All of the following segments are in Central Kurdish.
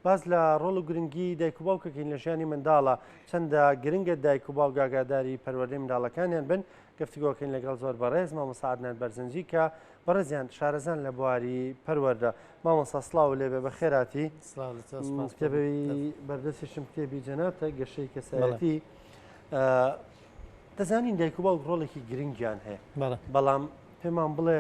باس لە ڕۆڵ و گرنگی دایک و باوکەکەین لە ژیانی منداڵە چەندە گرنگە دایک و باوک ئاگاداری پەروەردەی منداڵەکانیان بن گفتوگۆکەین لەگەڵ زۆر بەڕێز مامۆستا عەدنان بەرزنجی کە بەڕێزیان شارەزان لە بواری پەروەردە. مامۆستا سڵاو لێبێ بەخێراتی. سڵاو لە تۆ سپاس. کتێبی بەردەستیشم کتێبی جەنابتە گەشەی کەسایەتی. دەزانین دایک و باوک ڕۆڵێکی گرنگیان هەیە بەڵام پێمان بڵێ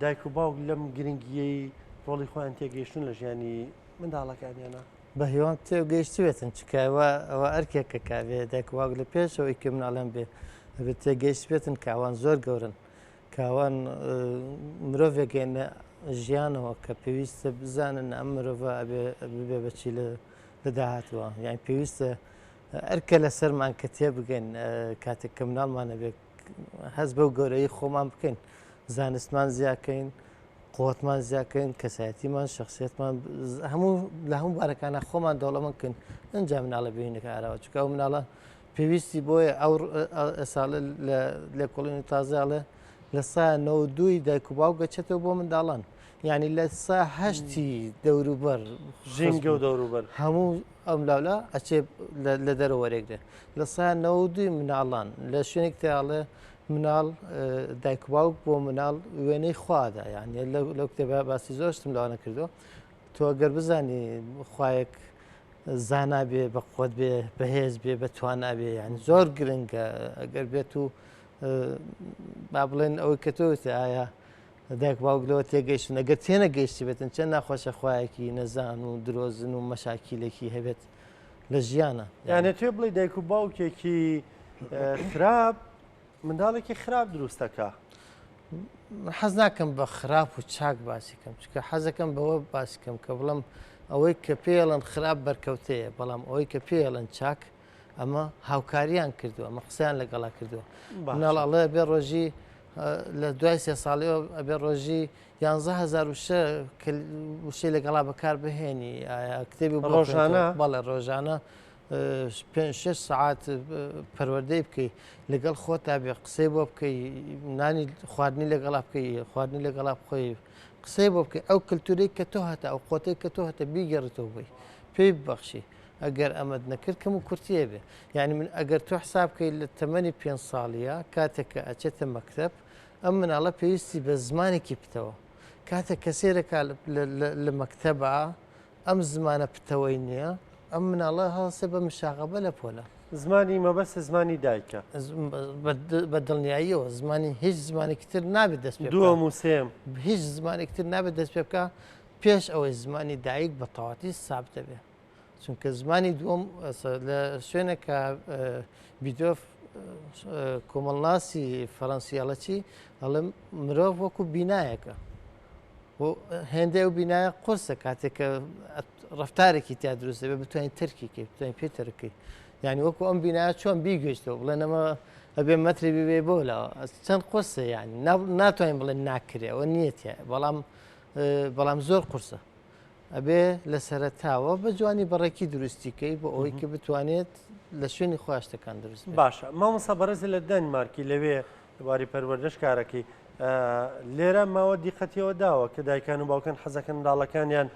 دایک و باوک لەم گرنگیەی ڕۆڵی خۆیان تێگەیشتون لە ژیانی منداڵەکانیانە؟ بە هیوام تێگەیشتبێتن چونکە ئەوە ئەوە ئەرکێکە کە ئەبێ دایک و باوک لە پێشەوەی کە مناڵیان بێ ئەبێت تێگەیشتبێتن کە ئەوان زۆر گەورن کە ئەوان مرۆڤێک هێنە ژیانەوە کە پێویستە بزانن ئەم مرۆڤە ئەبێ ببێ بەچی لە داهاتوە یان پێویستە ئەرکە لەسەرمان کە تێبگەین کاتێک کە مناڵمان ئەبێت هەست بەو گەورەی خۆمان بکەین زانستمان زیاکەین قوتمان زیاکەین کەسایەتیمان شخصیتمان هەموو لە هەموو بارەکانە خۆمان دەوڵەمەند کەین ئەجا مناڵە بینەکە ئاراوە چکە ئەو مناڵە پێویستی بۆیە ئەو ساڵە لە لێکۆڵینی تازەڵێ لە سا دووی دایک و باوک گەچێتەوە بۆ منداڵان یعنی لە سا هەشتی دەوروبەر ژینگە و دەوروبەر هەموو ئەم لاولا ئەچێ لە دەرەوە وەرێگرێ لە سا 92 مناڵان لە شوێنێک تیاڵێ مناڵ دایک باوک بۆ مناڵ وێنەی خوادا یان لەو کتێبە باسی زۆر شتم لەوانە کردو تۆ گەر بزانی خوایەک زانا بێ بە قوت بێ بەهێز بێ بە توانا بێ یان زۆر گرنگە ئەگەر بێت و با بڵێن ئەوەی کە تۆ ئایا دایک باوک لەوە تێگەیشتن ئەگەر تێنەگەیشتبێتن چەند ناخۆشە خوایەکی نەزان و درۆزن و مەشاکیلێکی هەبێت لە ژیانە. یانێ توێ بڵێ دایک و باوکێکی خراپ منداڵێکی خراپ دروستەکە. حەز ناکەم بە خراپ و چاک باسی کەم چکە حەزەکەم بەوە باسی کەم کە بڵم ئەوەی کە پێڵەن خراپ بەرکەوتەیە بەڵام ئەوەی کە پێڵەن چاک ئەمە هاوکاریان کردووە ئەمە قسەیان لەگەڵا کردووە مناڵ ئەڵێ بێ ڕۆژی لە دوای سێ ساڵیەوە ئەبێ ڕۆژی 11هزار وشە وشەی لەگەڵا بەکار بهێنی کتێبی ڕۆژانە بەڵێ ڕۆژانە پێ شش سعات پەروەردەی بکەی لەگەڵ خۆتا بێ قسەی بۆ بکەی نانی خواردنی لەگەڵا بکەی خواردنی لەگەڵا بخۆی قسەی بۆ بکەی ئەو کللتوری کە تۆ هەتا ئەو قۆتەی کە تۆ هەتە بیگەڕێتەوە بووی پێی ببەخشی ئەگەر ئەمەت نەکرد کەم و کورتیە بێ یعنی من ئەگەر تۆ حساب بکەی لە تەمەنی پێ ساڵیە کاتێک کە ئەچێتە مەکتەب ئەم مناڵە پێویستی بە زمانێکی پتەوە کاتێک کە سێرەکە لە مەکتەبە ئەم زمانە پتەوەی نییە ئەم مناڵە هەڵسێ بە مشاغەبە لە پۆلە. زمانی مەبەست زمانی دایکە. بە دڵنیاییەوە زمانی هیچ زمانێکی تر نابێت دەست پێ دووەم و سێم هیچ زمانێکی تر نابێت دەست پێ بکە پێش ئەوەی زمانی دایک بە تەواتی سابت دەبێت. چونکە زمانی دووەم لە شوێنێک کە بیدۆف کۆمەڵناسی فەرەنسی ئەڵێ چی ئەڵێ مرۆڤ وەکو بینایەکە هێندە ئەو بینایە قورسە کاتێک کە ڕفتارێکی تیا دروست دەبێت بتوانین تەرکی کەی بتوانین پێ تەرکەی یعنی وەکو ئەم بینایە چۆن بیگوێشتەوە بڵێن ئەمە ئەبێ مەتری ببێ بۆ لاوە چەند قورسە یعنی ناتوانین بڵێن ناکرێ ئەوە نییە بەڵام بەڵام زۆر قورسە ئەبێ لە سەرەتاوە بە جوانی بەڕێکی دروستی کەی بۆ ئەوەی کە بتوانێت لە شوێنی خۆیان شتەکان دروست بێت. باشە مامۆستا بەڕێز لە دەنمارکی لەوێ بواری پەروەردەش کارەکەی لێرە ماوە دیقەتیەوە داوە کە دایکان و باوکان حەزەکەن منداڵەکانیان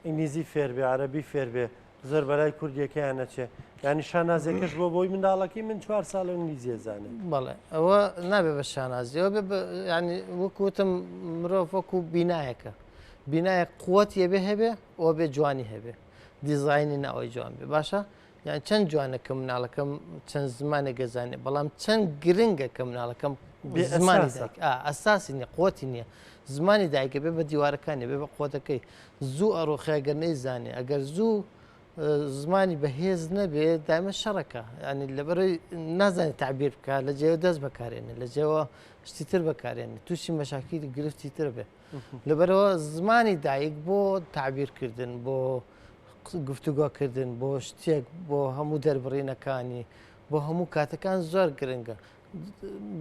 ئینگلیزی فێر بێ عەرەبی فێر بێ زۆر بەلای کوردیەکەیان نەچێ یانی شانازیەکەش بۆ بۆی منداڵەکەی من چوار ساڵە ئینگلیزیە زانێ. بەڵێ ئەوە نابێ بە شانازیەوە بێ ینی وەکو وتم مرۆڤ وەکو بینایەکە بینایەک قوتی ئەبێ هەبێ و بێ جوانی هەبێ دیزاینی ناوەی جوان بێ باشە یان چەند جوانە کە مناڵەکەم چەند زمانێک گەزانێ بەڵام چەند گرنگە کە مناڵەکەم زمانی ئەساسی نیە قوتی نییە زمانی دایکە بێ بە دیوارەکانی بێ بە قوتەکەی زوو ئەڕۆخێ گەر نەیزانێ ئەگەر زوو زمانی بەهێز نەبێ دایمە شەڕەکە ینی لەبەرەی نازانێت تعبیر بکە لە جێوە دەست بەکارێنێ لە جێوە شتی تر بەکارێنێ تووشی مەشاکیلی گرفتی تر بێ لەبەرەوە زمانی دایک بۆ تعبیرکردن بۆ گفتوگۆکردن بۆ شتێک بۆ هەموو دەربڕینەکانی بۆ هەموو کاتەکان زۆر گرنگە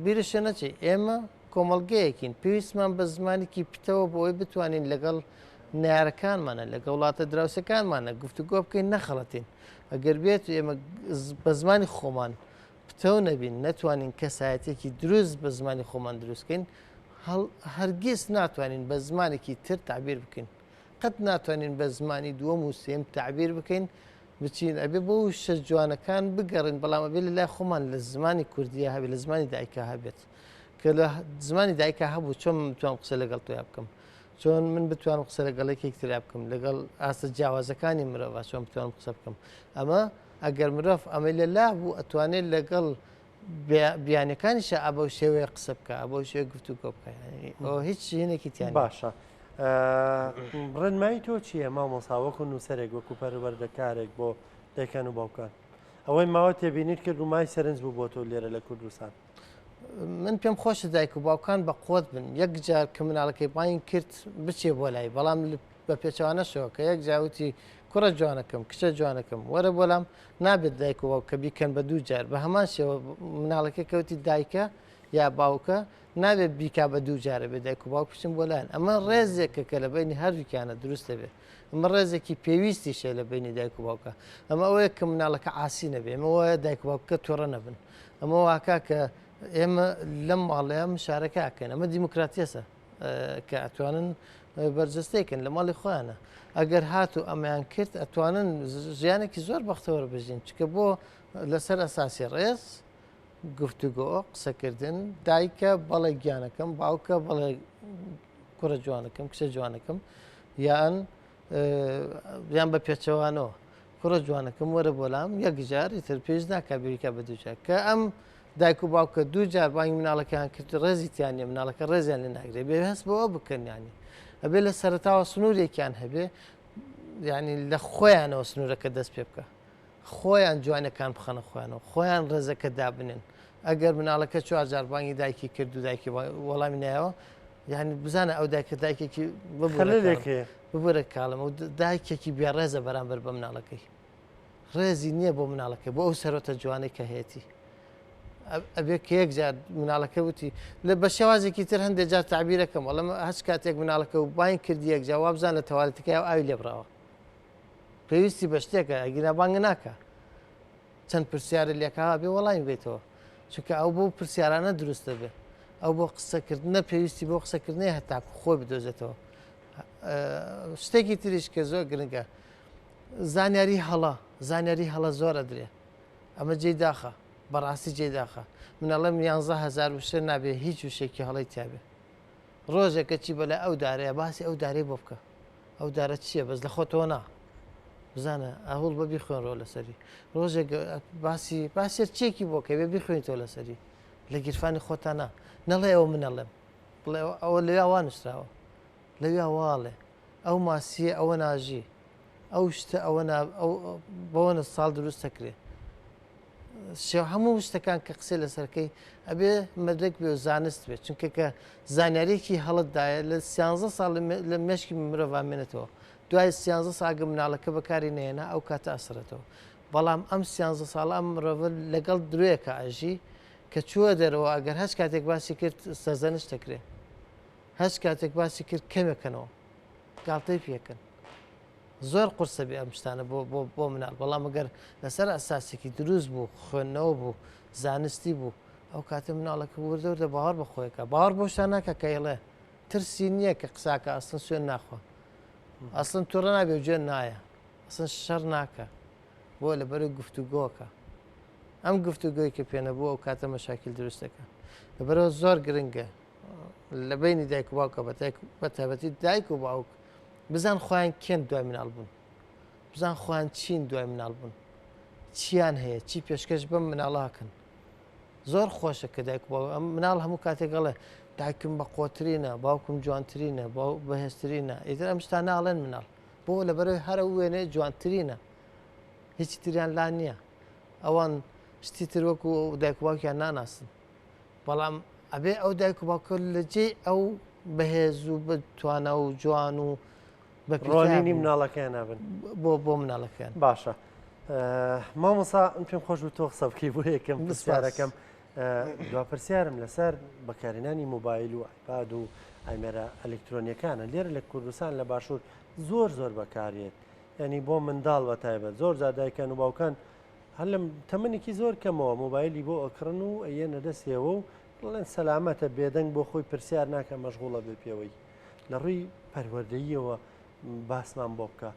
بیرشە نەچێ ئێمە کۆمەڵگەیەکین پێویستمان بە زمانێکی پتەوە بۆ ئەوەی بتوانین لەگەڵ نارەکانمانە لەگەڵ وڵاتە دراوسەکانمانە گفتوگۆ بکەین نەخەڵەتین ئەگەر بێت ئێمە بە زمانی خۆمان پتەو نەبین نەتوانین کەسایەتێکی دروست بە زمانی خۆمان دروستکەین هەرگیز ناتوانین بە زمانێکی تر تعبیر بکەین. قەت ناتوانین بە زمانی دووەم و سێم تەعبیر بکەین بچین ئەبێ بۆ وشە جوانەکان بگەڕین بەڵام ئەبێ لە لای خۆمان لە زمانی کوردیە هەبێت لە زمانی دایکا هەبێت کە لە زمانی دایکا هەبوو چۆن من بتوانم قسە لەگەڵ تۆیا بکەم چۆن من بتوانم قسە لەگەڵ یەکێک ترا بکەم لەگەڵ ئاستە جیاوازەکانی مرۆڤ چۆن بتوانم قسە بکەم ئەمە ئەگەر مرۆڤ ئەمەی لە لا بوو ئەتوانێت لەگەڵ بیانەکانیشە ئەبەو شێوەیە قسە بکە ئەبەو شێوە گفتوگۆ بکە هیچ هینێکی تیان باشە. ڕێنمایی تۆ چییە مامۆسا وەکو نووسەرێک وەکو پەروەردەکارێک بۆ دایکان و باوکان ئەوەی ماوە تێبینیت کرد و مای سەرنج بوو بۆ تۆ لێرە لە کوردستان من پێم خۆشە دایک و باوکان بە قوت بن یەک جار کە مناڵەکەی بانگ کرد بچێ بۆ لای بەڵام بە پێچەوانەشەوە کە یەک جاوتی کوڕە جوانەکەم کچە جوانەکەم وەرە بۆلام نابێت دایک و باوکە بیکەن بە دوو جار بە هەمان شێوە مناڵەکە کەوتی دایکە یا باوکە نابێت بیکا بە دوو جارە بێ دایک و باوک بچن بۆ لایەن ئەمە ڕێزێکە کە لە بینی هەردووکیانە دروست دەبێت ئەمە ڕێزێکی پێویستیشە لە بینی دایک و باوکە ئەمە ئەوەیە کە مناڵەکە عاسی نەبێ ئەمە وایە دایک و باوکە توڕە نەبن ئەمە واکا کە ئێمە لەم ماڵەیە مشارەکەکەن ئەمە دیموکراتیەسە کە ئەتوانن بەرجەستەیکەن لە ماڵی خۆیانە ئەگەر هاتو ئەمەیان کرد ئەتوانن ژیانێکی زۆر بەختەوەر بژین چکە بۆ لەسەر ئەساسی ڕێز گفتوگۆ قسەکردن دایکە بەڵێ گیانەکەم باوکە بەڵێ کوڕە جوانەکەم کچە جوانەکەم یان یان بە پێچەوانەوە کوڕە جوانەکەم وەرە بۆلام یەکجار ئیتر پێویست ناکا بیرکە بە دووجار کە ئەم دایک و باوکە دوو جار بانگی مناڵەکەیان کرد ڕێزی تیان نیە مناڵەکە ڕێزیان لێ ناگرێ بێ هەست بەوە بکەن ینی ئەبێ لە سەرەتاوە سنوورێکیان هەبێ ینی لە خۆیانەوە سنوورەکە دەست پێ بکە خۆیان جوانەکان بخەنە خۆیانەوە خۆیان ڕێزەکە دابنێن ئەگەر مناڵەکە چوار جار بانگی دایکی کرد و دایکی وەڵامی نایەوە یعنی بزانە ئەو دایکە دایکێکی ببورە کاڵم و دایکێکی بێڕێزە بەرامبەر بە مناڵەکەی ڕێزی نییە بۆ مناڵەکەی بۆ ئەو سەرۆتە جوانەی کە هەیەی ئەبێ کە یەک جار مناڵەکە وتی لە بە شێوازێکی تر هەندێک جار تعبیرەکەم وەڵم هەچ کاتێک مناڵەکە و باین کردی یەک جا وابزان لە تەوالەتەکەی ئەو ئاوی لێبراوە پێویستی بە شتێکە ئەگینا بانگ ناکە چەند پرسیارە لێکا بێ وەڵامی بێتەوە چونکە ئەو بۆ پرسیارانە دروست دەبێ ئەو بۆ قسەکردنە پێویستی بۆ قسەکردنی هەتاکو خۆی بدۆزێتەوە شتێکی تریش کە زۆر گرنگە زانیاری هەڵە زانیاری هەڵە زۆر ئەدرێ ئەمە جێی داخە بەڕاستی جێی داخە من ئەڵێم یانزە هەزار وشە نابێ هیچ وشێکی هەڵەی تیاابێ ڕۆژێکە چی بەلای ئەو دارەیە باسی ئەو دارەی بۆ بکە ئەو دارە چییە بەس لە خۆتەوە نا بزانە ئەهوڵ بە بیخوێنرەوە لەسەری ڕۆژێک باسی باسێت چێکی بۆ کە بێ بیخوێنیتەوە لەسەری لە گیرفانی خۆتان نا نەڵێ ئەوە من ئەڵێم بڵێ ئەوە لەویا وا نووسراوە لەویا واڵێ ئەو ماسیە ئەوە ناژی ئەو شتە ئەوە بەوەنە ساڵ دروست دەکرێت هەموو شتەکان کە قسەی لەسەرکەی ئەبێ مەدرەک بێ و زانست بێت چونکە کە زانیاریەکی هەڵتدایە لە سیانزە ساڵ لە مێشکی مرۆڤ مێنێتەوە دوای سیانزە ساگە مناڵەکە بەکاری نێنا ئەو کاتە ئەسرێتەوە بەڵام ئەم سیانزە ساڵ ئەم مرۆڤ لەگەڵ درۆیەکە ئەژی کە چووە دەرەوە ئەگەر هەچ کاتێک باسی کرد سەرزەنش دەکرێت هەچ کاتێک باسی کرد کەمێکەنەوە گاڵتەی پێکەن زۆر قورسە بێ ئەم شتانە بۆ بۆ بۆ مناڵ بەڵام ئەگەر لەسەر ئەساسێکی دروست بوو خوێندنەوە بوو زانستی بوو ئەو کاتە مناڵەکە وردە وردە باوەڕ بە خۆیەکە باوەڕ بۆ شتان ناکە کە ئێڵێ ترسی نییە کە قساکە ئەسڵن سوێن ناخوا ئەسڵن توڕە نابێ و جوێن نایە ئەسڵن شەڕ ناکە بۆ لەبەر گفتوگۆکە ئەم گفتوگۆی کە پێنەبوو ئەو کاتە مەشاکیل دروست دەکە لەبەرەوە زۆر گرنگە لە بینی دایک و باوکە بە تایبەتی دایک و باوک بزان خۆیان کێن دوای مناڵ بوون بزان خۆیان چین دوای مناڵ بوون چیان هەیە چی پێشکەش بەم مناڵاکەن زۆر خۆشە کە دایک باوک ئەم مناڵ هەموو کاتێک گەڵێ دایکم بە قۆترینە باوکم جوانترینە باو بەهێزترینە ئیتر ئەم شتا ناڵێن مناڵ بۆ لەبەرەوەی هەرە وێنەیە جوانترینە هیچی تریان لا نییە ئەوان شتی تر وەکو دایک باوکیان ناناسن بەڵام ئەبێ ئەو دایک و باوکە لە جێی ئەو بەهێز و بە توانا و جوان و بە ڕۆنینی مناڵەکەیان نابن بۆ بۆ مناڵەکەیان باشە مامۆسا من پێم خۆش بوو تۆ قسە بکەی بۆ یەکەم پرسیارەکەم دوا پرسیارم لەسەر بەکارهێنانی مۆبایل و ئایپاد و ئامێرە ئەلکترۆنیەکانە لێرە لە کوردستان لە باشوور زۆر زۆر بەکارێت ینی بۆ منداڵ بە تایبەت زۆر جار دایکان و باوکان هەر لە تەمەنێکی زۆر کەمەوە مۆبایلی بۆ ئەکڕن و ئەیەنە دەستیەوە و دەڵێن سەلامەتە بێدەنگ بۆ خۆی پرسیار ناکە مەشغوڵە بێ پێوەی لە ڕووی پەروەردەییەوە. باسمان بۆ بکە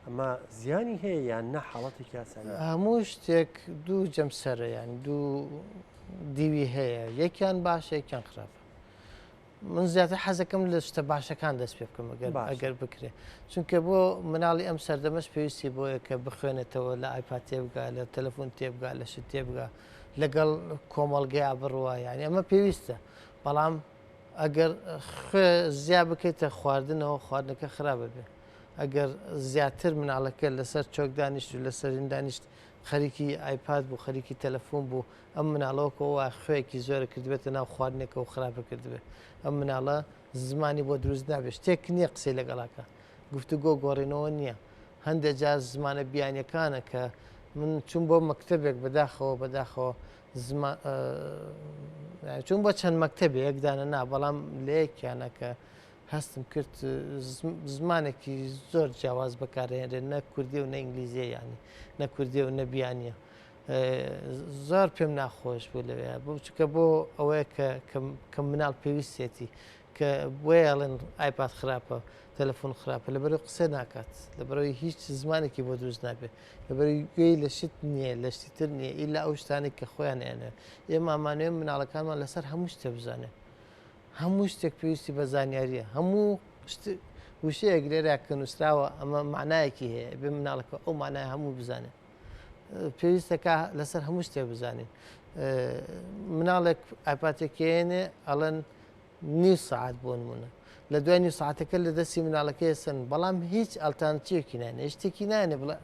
ئەمە زیانی هەیە یان نە حاڵەتێکی ئاساییە؟ هەموو شتێک دوو جەمسەرە یان دوو دیوی هەیە یەکیان باشە یەکیان خراپە من زیاتر حەزەکەم لە شتە باشەکان دەست پێ بکەم ئەگەر ئەگەر بکرێ چونکە بۆ مناڵی ئەم سەردەمەش پێویستی بۆیە کە بخوێنێتەوە لە ئایپاد تێبگا لە تەلەفۆن تێبگا لە شت تێبگا لەگەڵ کۆمەڵگەیا بڕوا یعنی ئەمە پێویستە بەڵام ئەگەر خوێ زیا بکەیتە خواردنەوە خواردنەکە خراپە بێ ئەگەر زیاتر مناڵەکە لەسەر چۆک دانیشت و لەسەرین دانیشت خەریکی ئایپاد بوو خەریکی تەلەفۆن بوو ئەم مناڵە وەکو ئەوە خوێکی زۆرە کردبێتە ناو خواردنێکە و خراپە کردبێ ئەم مناڵە زمانی بۆ دروست نابێت شتێک نییە قسەی لەگەڵاکە گفتوگۆ گۆڕینەوە نییە هەندێک جار زمانە بیانیەکانە کە من چون بۆ مەکتتەبێک بەداخەوە بەداخەوە چون بۆ چەند مەکتتەبێ یەکدانە نا بەڵام لە یەکیانە کە هەستم کرد زمانێکی زۆر جیاواز بەکارهێنرێت نە کوردی و نە ئینگلیزیە ینی نە کوردی و نە بیانە زۆر پێم ناخۆش بوو لەوێ بۆ چکە بۆ ئەوەیە کە کە مناڵ پێویستێتی کە بۆیە ئەڵێن ئایپاد خراپە تەلەفۆن خراپە لەبەرەوەی قسە ناکات لەبەرەوەی هیچ زمانێکی بۆ دروست نابێت لەبەرەوەی گوێی لە شت نییە لە شتی تر نییە ئیلا ئەو شتانێک کە خۆیان ئێنێ ئێمە ئەمانەوێ مناڵەکانمان لەسەر هەموو شتێ بزانێت هەموو شتێک پێویستی بە زانیاریە هەموو وشەیەک لێرە کە نووسراوە ئەمە معنایەکی هەیە بێ مناڵەکە ئەو معنای هەموو بزانێت پێویستەکە لەسەر هەموو شتێ بزانین مناڵێک ئایپاتێکێنێ ئەڵەن نیو سعات بۆ نمونە لە دوای نیو ساعتەکە لە دەستی مناڵەکەی سن بەڵام هیچ ئەلتانچیەکی نانێ شتێکی نانێ بڵێ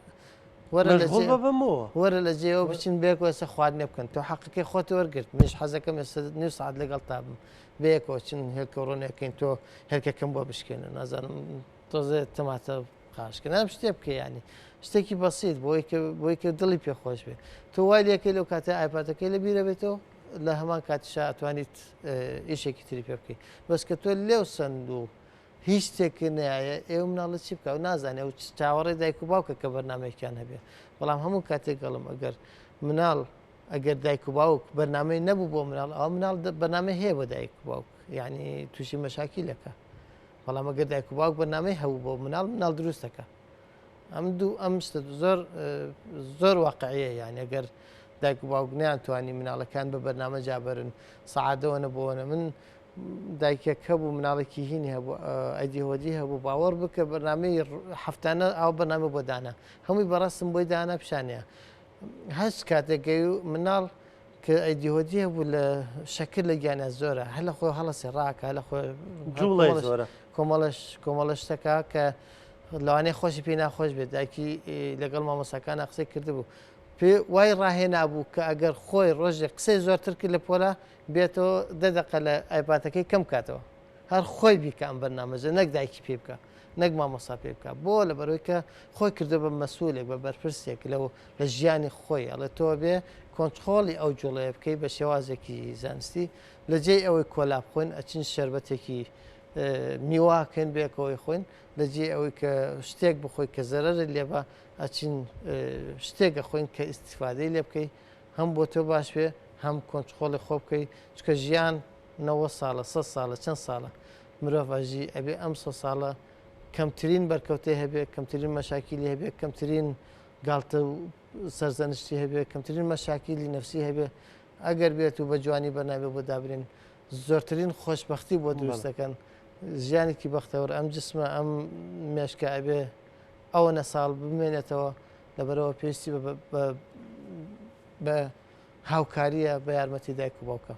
وەرە لە جێەوە بچین بێکەوە ئێستا خواردنێ بکەن تۆ حەقەکەی خۆت وەرگرت منیش حەزەکەم ئێستا نیو سعات لەگەڵ تا بم بەیەکەوە چن هێلکە ڕۆنێکەین تۆ هێلکەکەم بۆ بشکێنە نازانم تۆزێ تەماتە قاشکە نام شتێ بکە ینی شتێکی بەسیت بۆی کە بۆی کە دڵی پێ خۆش بێ تۆ وای لەکەی لەو کاتە ئایپاتەکەی لە بیرە بێتەوە لە هەمان کاتیشا ئەتوانیت ئیشێکی تری پێ بکەیت بەس کە تۆ لێو سند و هیچ شتێک نایە ئێوە مناڵە چی بکە و نازانێ و چاوەڕێ دایک و باوکە کە بەرنمەیەکیان هەبێ بەڵام هەموو کاتێک گەڵم ئەگەر مناڵ ئەگەر دایک و باوک بەرنمەی نەبوو بۆ مناڵ ئەو مناڵ بەرنامەی هەیە بۆ دایک و باوک یعنی تووشی مەشاکیلەکە بەڵام ئەگەر دایک و باوک بەرنامەی هەبوو بۆ مناڵ مناڵ دروستەکە ئەم دوو ئەم شتە زۆر زۆر واقعیە یان ئەگەر دایک و باوک نیان توانی مناڵەکان بە بەرنامە جابرن سەعادەوە نەبووەە من دایکێک هەبوو مناڵێکی هینی هەبوو ئەدیهۆدی هەبوو باوەڕ بکە بەرنامەی هەفتانە ئەو بەرنامە بۆ دانا هەمووی بەڕاستم بۆی دانا پیشانەیە هەست کاتێک گەی مناڵ کە ئەیدیهۆدی هەبوو لە شەکر لە گیانە زۆرە هەر لە خۆی هەڵەسێ ڕاکە لە خۆی جوڵەی زۆرە کۆمەڵش کۆمەڵە شتەکە کە لەوانەیە خۆشی پێی ناخۆش بێت دایکی لەگەڵ مامۆساکانە قسەی کردبوو پێ وای ڕاهێنابوو کە ئەگەر خۆی ڕۆژێک قسەی زۆرتر کرد لە پۆلا بێتەوە دە دەقە لە ئایپاتەکەی کەم کاتەوە هەر خۆی بیکە ئەم بەرنامەجە نەک دایکی پێ بکە نەک مامۆسا پێ بکە بۆ لە بەرەوەی کە خۆی کردو بە مەسولێک بە بەرپرسێک لەو لە ژیانی خۆی ئەڵێ تۆ بێ کۆنترۆڵی ئەو جوڵەیە بکەی بە شێوازێکی زانستی لە جێی ئەوەی کۆلا بخۆین ئەچین شەربەتێکی میواکەین بێکەوەی خۆین لە جێی ئەوەی کە شتێک بخۆی کە زەرەرت لێ بە ئەچین شتێک ئەخۆین کە ئیسیفادەی لێ بکەی هەم بۆ تۆ باش بێ هەم کۆنترۆڵی خۆ بکەی چکە ژیان 90 ساڵە 100 ساڵە چەند ساڵە مرۆڤ ئەژی ئەبێ ئەم سە ساڵە کەمترین بەرکەوتەی هەبێ کەمترین مەشاکیلی هەبێ کەمترین گاڵتە و سەرزەنشتی هەبێ کەمترین مەشاکیلی نفسی هەبێ ئەگەر بێت و بە جوانی بەرنامە بۆ دابرێن زۆرترین خۆشببختی بۆ دروست دەکەن ژیانێکی بەختەوەر ئەم جسمە ئەم مێشکە ئەبێ ئەوەنە ساڵ بمێنێتەوە لەبەرەوە پێویستی بە هاوکاریە بە یارمەتی دایک و باوکە.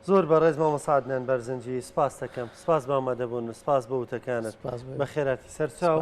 زۆر بەڕێز مامۆستا عەدنان بەرزنجی سپاست دەکەم سپاس بۆ ئامادەبوون و سپاس بۆ وتەکانت بەخێرهاتی سەرچاو.